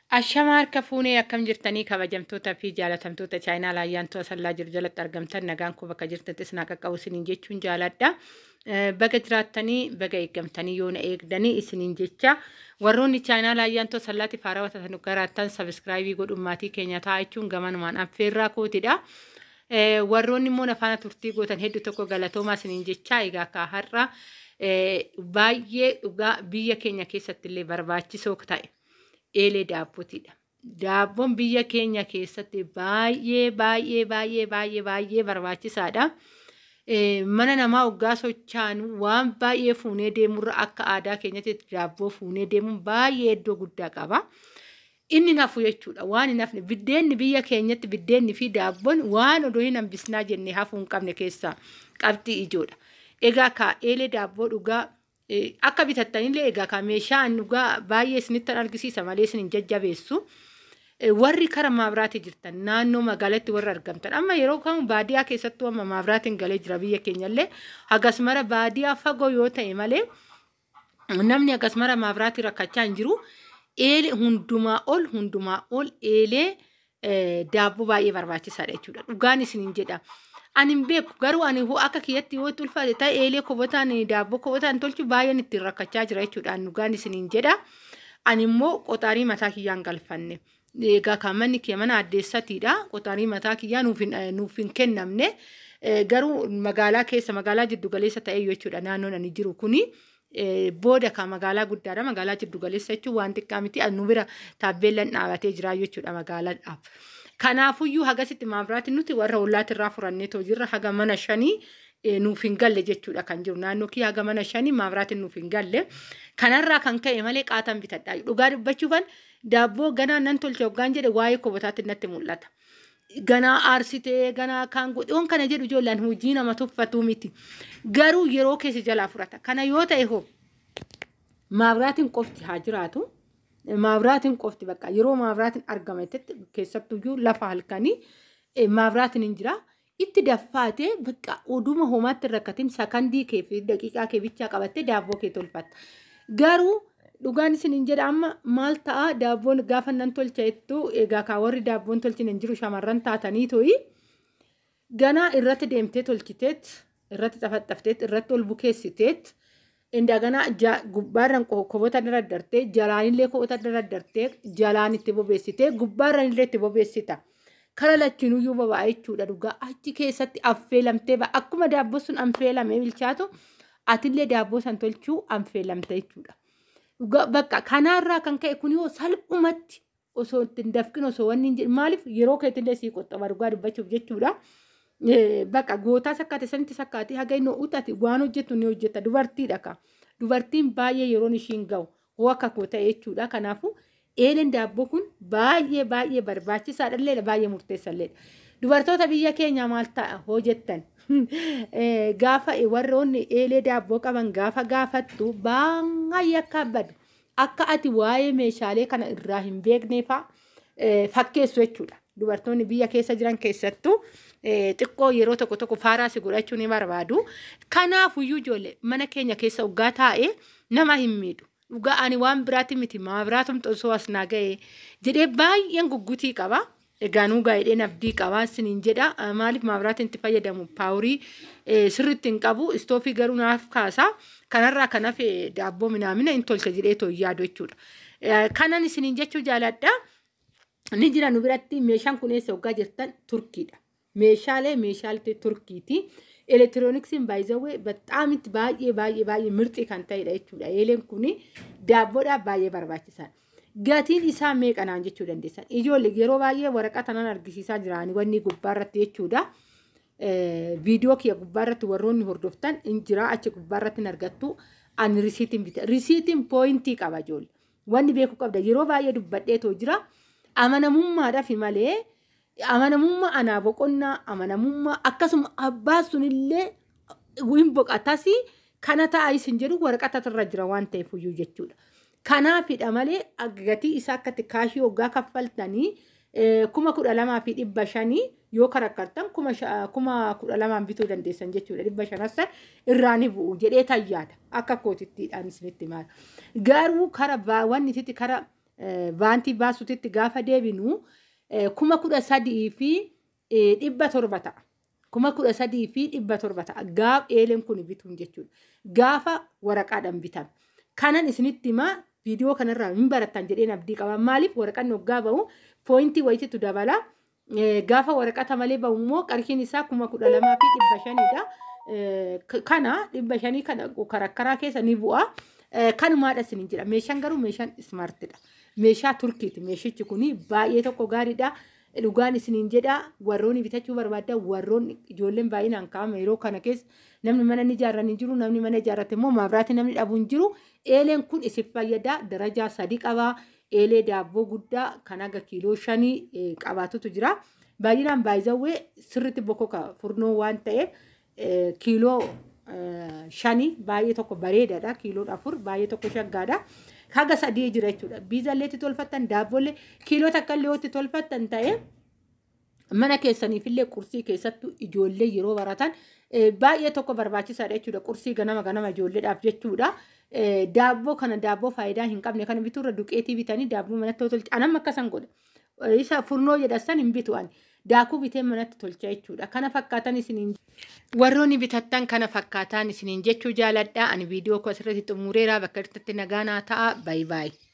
Ashama harka fuunee, akkam jirtanii kabajamtoota fi jaalatamtoota chaayinaa Ayyaantuu Asallaa jiru jalatti argamtan? Nagaan koo bakka jirtanitti isin haa qaqqabu isiniin jechuun jaaladha. Baga jiraattanii, baga eeggamtanii, yoona eegdanii isiniin jecha. Warroonni chaayinaa Ayyaantuu Asallaatiif haarawaa taatan garaattan subscribe godhuun maatii keenya ta'a jechuun gamanumaan affeerraa kootidha. Warroonni immoo nafaana turtii gootan hedduu tokko galatoomaa isiniin jecha. Egaa akka har'a baay'ee dhugaa biyya keenya keessatti illee barbaachisoo ta'e eelee daabbootiidha. Daabboon biyya keenya keessatti baay'ee baay'ee baay'ee baay'ee baay'ee barbaachisaadha. Mana namaa hoggaa sochaanu waan baay'ee fuunee deemurra akka aadaa keenyatti daabboo fuunee deemuun baay'ee iddoo guddaa qaba. Inni hafu jechuudha. Waan hin hafne biddeenni biyya keenyatti, biddeenni fi daabboon waan odoo hin hambisnaa jennee hafuu hin qabne keessaa qabxii ijoodha. Egaa kaa eelee daabboo dhugaa akka bitattanillee, egaa kaa meeshaa dhugaa baay'ee isinittan argisiisa malee isin hin jajjabeessu. Warri kara maabiraatii jirtan, naannoo magaalaatti warra argamtan, amma yeroo kamu baadiyaa keessattuu amma maabiraatiin galee jira. Biyya keenyallee hagas mara baadiyaa fagoo yoo ta'e malee namni hagas mara maabiraatii rakkachaa hin jiru. Eelee hundumaa ol eelee daabboo baay'ee barbaachisaadha jechuudha. Dhugaan isiniin jedha. Ani hin beeku, garuu ani akka kiyyatti yoo itti ulfaate ta'e eelee kobotaan daabboo kobotaan tolchu baay'een ittiin rakkachaa jira jechuudha. Dhugaan isiniin jedha. Ani immoo qoxaarii mataa kiyyaan galfanne. Egaa kan manni kiyya mana addeessatiidha. Qoxaarii mataa kiyyaa nuuf hin kennamne. Garuu magaalaa keessa, magaalaa jiddu galeessa ta'e jechuudha naannoon ani jiru kuni. Booda kan magaalaa guddaadha. Magaalaa jiddu galeessa jechuun waan xiqqaa miti. Nu bira taabbeellaan dhaabatee jira jechuudha magaalaadhaaf. Kanaafuyyuu hagasitti maabiraatiin nuti warra ollaatirraa furannee too jirra, haga mana shanii nuuf hin galle jechuudha kan jiru. Naannoo kiyya haga mana shanii maabiraatiin nuuf hin galle. Kanarraa kan ka'e malee qaatan bitadha. Dhugaa dubbachuufan daabboo ganaa nan tolcha hoggaan jedhe waa'ee kobotaatti natti mul'ata. Ganaa aarsitee ganaa kaan godhe kana jedhu ijoolleen hojii nama tuffatuu miti. Garuu yeroo keessa jalaa furata. Kana yoo ta'e hoo maabiraatiin qofti haa jiraatu. Maabiraatiin qofti bakka yeroo maabiraatiin argametti, keessattuyyuu lafa halkanii maabiraatiin hin jira. Itti daffaatee bakka oduma homaatti rakkatin sakandii kee fi daqiiqaa kee bichaa qabattee daabboo kee tolfatta. Garuu dhugaan isin hin jedha, amma maal ta'a, daabboon gaafa nan tolcha jettu, egaa kaa warri daabboon tolchine hin jiru shamarran taatanii to'i ganaa irratti deemtee tolchiteet, irratti xafaxafteet, irratti ol bukeessiteet, indaganaa gubbaarran kobota dardartee, jalaanillee kobota dardartee, jalaan itti bobeessitee, gubbaarran illee itti bobeessita. Kara lachinuyyuu boba'a jechuudha. Dhugaa achi keessatti affeelamtee ba'a. Akkuma daabboo sun affeelamee bilchaatu atillee daabboo san tolchuu affeelamte jechuudha. Dhugaa bakka kanaarraa kan ka'e kun yoo salphumatti osoo ittiin dafqin, osoo wanni hin jedhin, maaliif yeroo keetillee sii qoxxaba dhugaa dubbachuuf jechuudha. Bakka gootaa sakkaate sanitti sakkaate haga inni ati waan hojjettu ni hojjetta, dubartiidha ka. Dubartiin baay'ee yeroon ishiin ga'u hoo akka koo ta'e jechuudha. Kanaafuu eeleen daabboo kun baay'ee baay'ee barbaachisaadha illee, baay'ee murteessalleedha. Dubartoota biyya keenyaa maal ta'a hoo jettan, gaafa warroonni eelee daabboo qaban gaafa gaafattu baay'ee akka abbadu, akka ati waa'ee meeshaalee kana irraa hin beekne fa'a fakkeessu jechuudha. Dubartoonni biyya keessa jiran keessattuu xiqqoo yeroo tokko tokko faaraa si godhachuu ni barbaadu. Kanaafuyyuu ijoollee mana keenya keessa hoggaa taa'ee nama hin miidhu. Dhugaa ani waan biraati miti, maabiraatumtu osoo as naa ga'ee jedhee baay'een guggutii qaba. Egaa nuu gaa'edheen abdii qabaa isiniin jedha. Maaliif maabiraatiin itti fayyadamu powerii sirriitti hin qabu. Istoofii garuu naaf kaasa. Kanarraa kan hafe daabboo minaamina hin tolcha jedhee too yaadu jechuudha. Kanan isiniin jechuu jaaladha. Ni jira nu biratti meeshaan kun. Eessa hoggaa jirtan, Turkiidha. Meeshaalee Turkiiti. Elektirooniksiin baay'ee baxaamitti baay'ee baay'ee baay'ee mirxii kan ta'edha jechuudha. Eeleen kun daabboodhaaf baay'ee barbaachisaadha. Gatiin isaa meeqa naan jechuu dandeessan. Ijoollee yeroo baay'ee waraqaa tanaan argisiisaa jiranii wanni gubbaarratti jechuudha. Viidiyoo kiyya gubbaarratti warroonni hordoftan hin jira, achi gubbaarratti hin argattu. Ani risiitiin bita. Risiitiin pointii qaba ijoollee. Wanni beekuu qabda, yeroo baay'ee dubbadheetoo jira. Amanamummaadhaaf malee, amanamummaa anaa boqonnaa, amanamummaa akkasuma abbaa sunillee hin boqatas kana ta'a isin jedhu waraqata irra jira waan ta'eef iyyuu jechuudha. Kanaafidha malee gatii isaa akkatti cashii hoggaa kaffaltanii 12,500 yoo karakkartan 12,000 bituu dandeessan jechuudha. 500 irraa ni bu'u jedhee tayyaada akka kootittiidhaan isinitti maala. Garuu kara wanni isitti kara Baantii baasutitti gaafa deebinu 13,700 ta'a. 13,700 ta'a. Gaaf eeleen kun bituun jechuudha. Gaafa waraqaadhaan bitame. Kanan isinitti himaa, viidiyoo kanarraa hin barattan jedheen abdii qaba. Maaliif, waraqaan hoggaa bahu poointii wayititu dabala. Gaafa waraqata malee bahu immoo qarshiin isaa 12,500dha. Kana 500 kana karakkaraa keessa ni bu'a. Kanumaadha isiniin jedha. Meeshaan garuu meeshaan smartidha. Meeshaa Turkiiti. Meeshichi kuni baay'ee tokko gaariidha. Dhugaan isiniin jedha, warroonni bitachuu barbaaddan, warroonni ijoolleen baay'inaan kaa'ama, yeroo kana keessa namni mana ni ijaarran hin jiru, namni mana ijaarrate immoo maabiraatii namni dhabu hin jiru. Eeleen kun isin fayyada. Darajaa 3 qaba. Eelee daabboo guddaa kan haga kiiloo 5 qabaatutu jira. Baay'inaan baay'izawwee sirriitti bokoka furnoo waan ta'eef kiiloo 5 baay'ee tokko bareedaadha. Kiiloon 4 baay'ee tokko shaggaadha. Haga 3 jira jechuudha. Biizallee itti tolfattan, daabboollee kiiloo takka illee itti tolfattan ta'e, mana keessaniifillee qursii keessattuu ijoollee yeroo baratan baay'ee tokko barbaachisaadha jechuudha. Qursii ganama ganama ijoolleedhaaf jechuudha. Daabboo kana, daabboo faayidaa hin qabne kana bituurra duqeetii bitanii daabboo manatti tolcha. Anam akkasan godha. Isa furnoo jedhasan hin bitu ani. Daakuu bitee manatti tolcha jechuudha. Kana fakkaatan isiniin warroonni bitattan kana fakkaataan isiniin jechuu jaaladha. Ani viidiyoo koo asirratti xumureera. Bakka irratti nagaa naa ta'a. Baay'ee baay'ee.